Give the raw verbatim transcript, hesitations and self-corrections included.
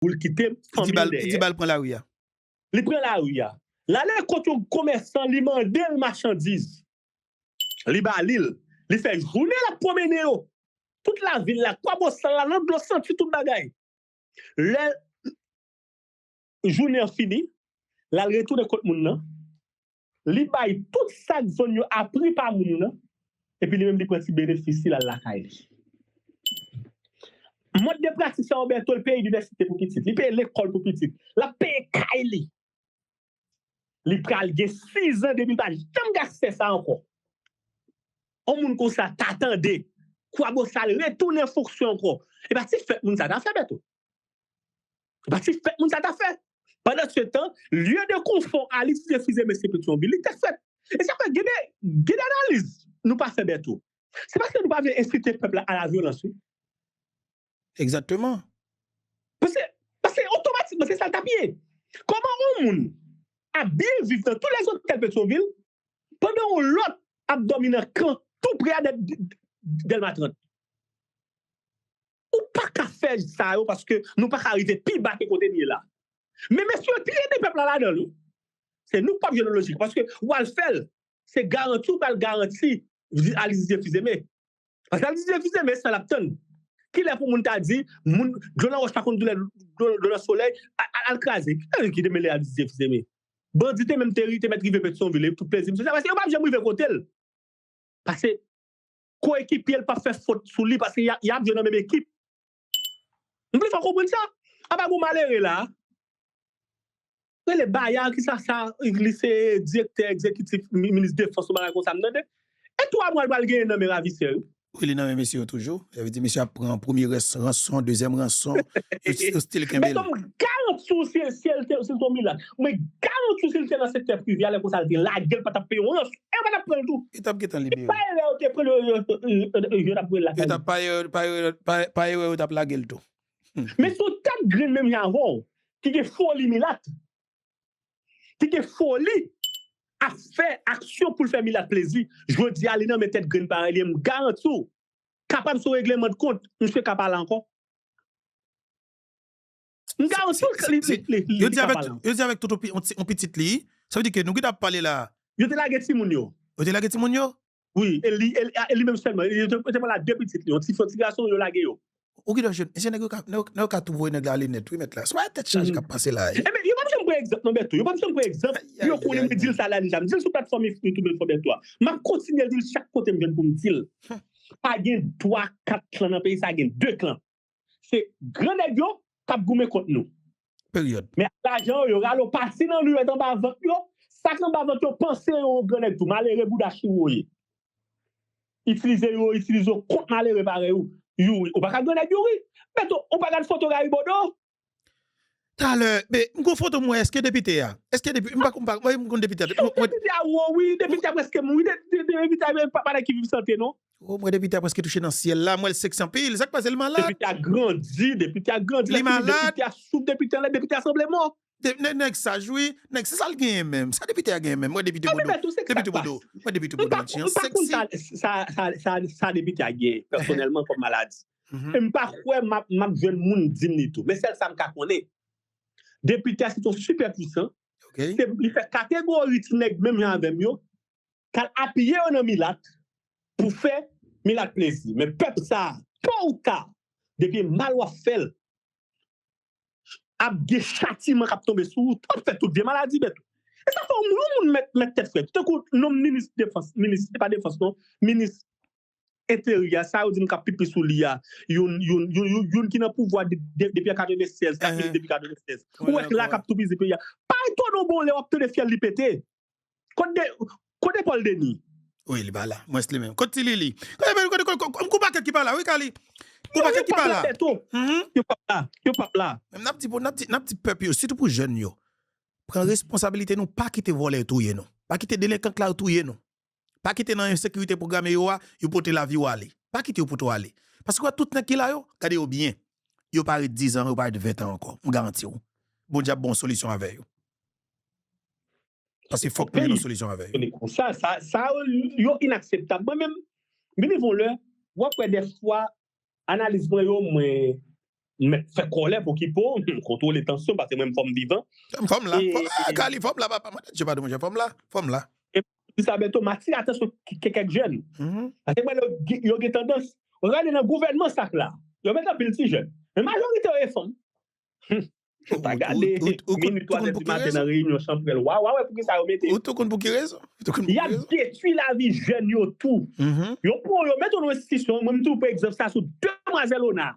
pou l kite fanmi l dèyè. Li di ba l pran lari a. Li pran lari a. L ale kot yon komèsan, li mande l machandiz. Li ba li l. Li fè jounen l ap pwomennen yo. Tout lavil la, Kwabosal la, nan dlo santi tout bagay. Lè jounen an fini, l al retounen kot moun nan. Li bay tout sak zòn yo a pri pa moun nan. Epi li menm li pran ti benefis li, l al lakay li. Mòd de pratik sa, Roberto, l peye inivèsite pou pitit, li peye lekòl pou pitit, l ap peye kay li. Li pral gen sizan depi l pa janm gen aksè sa ankò. On moun konsa ta tande Kwabosal retounen fonksyon ankò. E pa ti fèt moun sa ta fè, Bèto. E pa ti fèt moun sa ta fè. Pandan se tan, lye de konfò a li ti refize mesye Petyonvil, li te fèt. E sa fè gen de, gen de analiz nou pa fè, Bèto. Se paske nou pa vle ensite pèp la a la vyolans, wi. Egzakteman. Paske, paske otomatikman, se sa l t ap ye. Kòman yon moun ap byen viv nan tou lèzotèl Petyonvil, pandan yon lòt ap dòmi nan kan tou pre a Dèlma trant? Ou pa ka fè sa yo paske nou pa ka rive pi ba ke kote n ye la. Men mesye yo pi ede pèp la ladan l, wi. Se nou k p ap jwe nan lojik. Paske w al fè l, se garanti w pral garanti Alice Dieu Fils-Aimé. Paske Alice Dieu Fils-Aimé, sa l ap tann. Kilè pou moun ta di, moun, dlo nan wòch pa konn doulè dlo nan solèy, al kraze. Kilè ki te mele Alice Dieu Fils-Aimé? Bandi te menm te ri, te mèt rive Petyonvil, e tout plezi m se sa, paske yo p ap janm rive kote l. Paske koekipye l p ap fè fot sou li, paske y ap jwe nan menm ekip. M vle fè w konprann sa. Apa gon malere la, rele Bayard, ki sa sa, li se direktè egzekitif minis defans, yon bagay konsa, m tande. E twa mwa l pral genyen nan men ravisè yo. Wi, li nan men mesye yo toujou. Sa vle di mesye ap pran premye ranson, dezyèm ranson, yo still kenbe l. Men m garanti w si l te yon milat, mwen garanti w si l te nan sektè prive a, lè konsa l te lage l, pa t ap peye yon ranson. E yo pa t ap pran l tou. Yo t ap gentan libere. Se pa erè yo te pran l, yo t ap pran l lakay li. Pa erè, pa erè yo t ap lage l tou. Men se yon tèt grenn menm jan avè w, ki gen foli milat, ki gen foli ap fè aksyon pou l fè milat plezi. Jodi a, li nan men tèt grenn parèy li, m garanti w, kapab se yon regleman de kont, misye ka pa la ankò. M garanti w, li, li, li, li, li ka pa la ankò. Yo di avèk tout yon pitit li, sa vle di ke nou ki t ap pale la. Yo te lage timoun yo. Yo te lage timoun yo? Wi, e li, e li, e li menm sèlman. Yo te, yo te pran la de pitit li, yon ti fi, yon ti gason, yo lage yo. Ou ki dwe jwenn, mesye nèg yo ka, nèg yo ka tou voye nèg la ale nèt, wi mèt la. Se pa tèt chaje k ap pase la. Ebyen, yo p ap janm pran egzanp non, Bèto. Yo p ap janm pran egzanp. Yo konnen mwen di l sa la deja. M di l sou platfòm YouTube Info Bèto a. M ap kontinye di l chak kote m jwenn pou m di l. Pa gen twa, kat klan nan peyi sa, gen de klan. Se gran nèg yo k ap goumen kont nou. Peryòd. Men ak lajan yo, yo rale w pase nan liyèt anba vant yo. Sa k anba vant yo panse yo yon gran nèg tou. Malere bouda chire w ye. Itilize yo, itilize w kont malere parèy ou. Youri, ou pa ka gran nèg Youri. Bèto, ou pa gad foto Gary Bodeau? Talè, men m gon foto m wè, èske depite a? Èske depite, m pa, m pa, mwen m konn depite a. Depite a wo wi, depite a prèske mouri, depite a pa nèg ki viv sante non. O mwen depite a prèske touche nan syèl la, m wè l seksi anpil, sa k pase, li malad? Depite a grandi, depite a grandi, li malad, depite a souf, depite a lèd, depite a sanble mò. Nèg saj wi, nèg se sa l genyen menm, sa depite a genyen menm, mwen depite Bodo, depite Bodo, mwen depite Bodo an ti an seksi. M pa konn sa, sa, sa, sa depite a genyen pèsonèlman kòm maladi. E m pa kwè m ap, m ap jwenn moun di m li tou, men sèl sa m ka konnen, depite a se yon sipè pwisan, se li fè kategori ti nèg menm jan avè m yo, k al apiye yo nan milat pou fè milat plezi. Men pèp sa a, to ou ta, depi e mal w ap fè l, ap gen chatiman k ap tonbe sou ou, w ap fè tout vye maladi, Bèto. E sa fè yon moun, yon moun mèt, mèt tèt frèt. Tankou nonm minis defans, minis, se pa defans non, minis enteryè, sa yo di m k ap pipi sou li a, youn, youn, youn, youn, youn ki nan pouvwa de, de, depi an katrevennsèz, k ap minis depi katrevennsèz. Ou wè k la k ap toupizi peyi a. Pa etone w bon lè w ap tande fyèl li pete. Kote de, kote Paul Denis? Wi, li pa la. Mwens li menm. Kote Ti Lili? Kote, kote, kote, kote, kou pakèt ki pa la, wi, Kali. Kou pakèt ki pa la. Yo p ap la. Yo p ap la. Menm n ap di, n ap di, n ap di pèp yo, sitou pou jèn yo, pran responsabilite nou, pa kite vòlè yo touye nou. Pa kite delenkan klari touye nou. Pa kite nan ensekirite pwograme yo a, yo pote lavi w ale. Pa kite yo pote w ale. Paske w wè tout nèg ki la yo, gade yo byen. Yo pa ret dizan, yo pa ret ventan ankò. M garanti w. Bondye ap ba w yon solisyon avè yo. Paske fòk nou jwenn yon solisyon avè yo. Konsa, sa, sa yo, yo inakseptab. Mwen menm, vin rive yon lè, w ap wè dèfwa, analiz mwen yo, mwen, mèt fè kòlè pou ki po, kontwole tansyon, paske mwen fò m vivan. Fò m la. Kali, fò m la, papa. Mwen, Dye padon, monchè, fò m la. Fò m la. Di sa bento, m atire atansyon kèk jèn. Paske mwen, yo gen tandans, ou gade nan gouvènman sa k la, yo met anpil ti jèn. Men majorite yo e fanm. Ou ta gade minit twa zè di maten nan reyinyon chanpwèl, wa, wa wè poukisa yo mete yo. Ou tou konn pou ki rezon? Y ap detwi lavi jèn yo tou. Yo pran yo, mete yo nan enstitisyon, mwen m tou pran egzanp sa sou demwazèl Ona.